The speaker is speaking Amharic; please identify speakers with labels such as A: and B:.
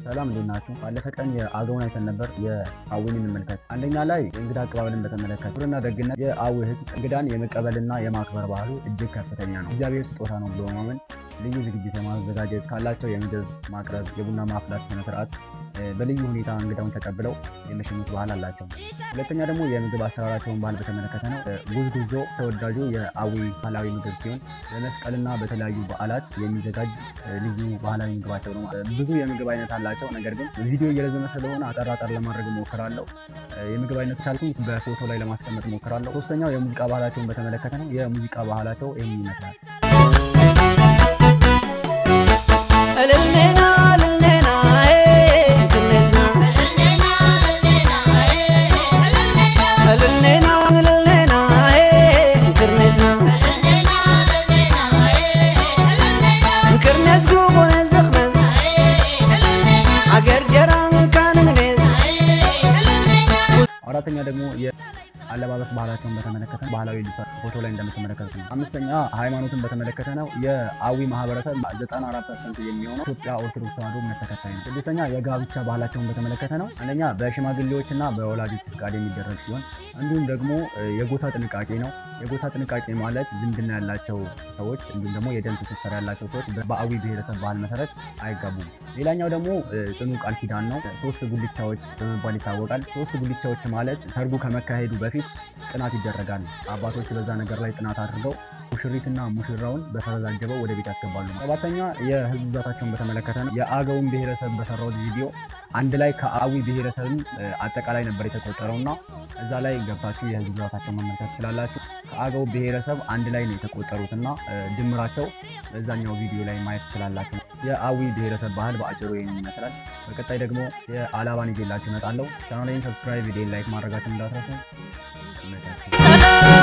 A: ሰላም፣ እንዴት ናችሁ? ባለፈ ቀን የአገውን አይተን ነበር። የአዊን እንመልከት። አንደኛ ላይ የእንግዳ አቀባበልን በተመለከተ ክብርና ደግነት። የአዊ ሕዝብ እንግዳን የመቀበልና የማክበር ባህሉ እጅግ ከፍተኛ ነው። እግዚአብሔር ስጦታ ነው ብሎ በማመን ልዩ ዝግጅት የማዘጋጀት ካላቸው የምግብ ማቅረብ፣ የቡና ማፍላት ስነስርዓት በልዩ ሁኔታ እንግዳውን ተቀብለው የመሸኘት ባህል አላቸው። ሁለተኛ ደግሞ የምግብ አሰራራቸውን ባህል በተመለከተ ነው። ጉዝጉዞ ተወዳጁ የአዊ ባህላዊ ምግብ ሲሆን በመስቀልና በተለያዩ በዓላት የሚዘጋጅ ልዩ ባህላዊ ምግባቸው ነው። ብዙ የምግብ አይነት አላቸው። ነገር ግን ቪዲዮ እየረዘመ ስለሆነ አጠር አጠር ለማድረግ እሞክራለሁ። የምግብ አይነት ካልኩኝ በፎቶ ላይ ለማስቀመጥ እሞክራለሁ። ሶስተኛው የሙዚቃ ባህላቸውን በተመለከተ ነው። የሙዚቃ ባህላቸው ይህን ይመስላል።
B: እልልኔና እልልኔና እንክርኔዝና እልልኔና እልልኔና እንክርኔዝና እንክርኔዝ ጉቡነ ዝኽነዝ አገርጀራ እንካንግኔዝ።
A: አራተኛ ደግሞ የአለባበስ ባህላቸውን በተመለከተ ባህላዊ ልብስ ፎቶ ላይ እንደምትመለከቱት ነው። አምስተኛ ሃይማኖትን በተመለከተ ነው። የአዊ ማህበረሰብ 94% የሚሆነው ኢትዮጵያ ኦርቶዶክስ ተዋሕዶ እምነት ተከታይ ነው። ስድስተኛ የጋብቻ ባህላቸውን በተመለከተ ነው። አንደኛ በሽማግሌዎች እና በወላጆች ፍቃድ የሚደረግ ሲሆን እንዲሁም ደግሞ የጎሳ ጥንቃቄ ነው። የጎሳ ጥንቃቄ ማለት ዝምድና ያላቸው ሰዎች እንዲሁም ደግሞ የደም ትስስር ያላቸው ሰዎች በአዊ ብሔረሰብ ባህል መሰረት አይጋቡም። ሌላኛው ደግሞ ጽኑ ቃል ኪዳን ነው። ሶስት ጉልቻዎች በመባል ይታወቃል። ሶስት ጉልቻዎች ማለት ሰርጉ ከመካሄዱ በፊት ጥናት ይደረጋል። አባቶች በዛ ነገር ላይ ጥናት አድርገው ሙሽሪትና ሙሽራውን በፈረስ አጅበው ወደ ቤት ያስገባሉ። ሰባተኛ የህዝብ ብዛታቸውን በተመለከተ ነው። የአገውን ብሔረሰብ በሰራሁት ቪዲዮ አንድ ላይ ከአዊ ብሔረሰብም አጠቃላይ ነበር የተቆጠረው እና እዛ ላይ ገብታችሁ የህዝብ ብዛታቸውን መመልከት ትችላላችሁ። ከአገው ብሔረሰብ አንድ ላይ ነው የተቆጠሩት እና ድምራቸው በዛኛው ቪዲዮ ላይ ማየት ትችላላችሁ። የአዊ ብሔረሰብ ባህል በአጭሩ ይህንን ይመስላል። በቀጣይ ደግሞ የአላባን ይዤላችሁ እመጣለሁ። ቻናሌን subscribe፣ ቪዲዮን like ማድረጋችሁን እንዳትረሱ። ይመቻችሁ።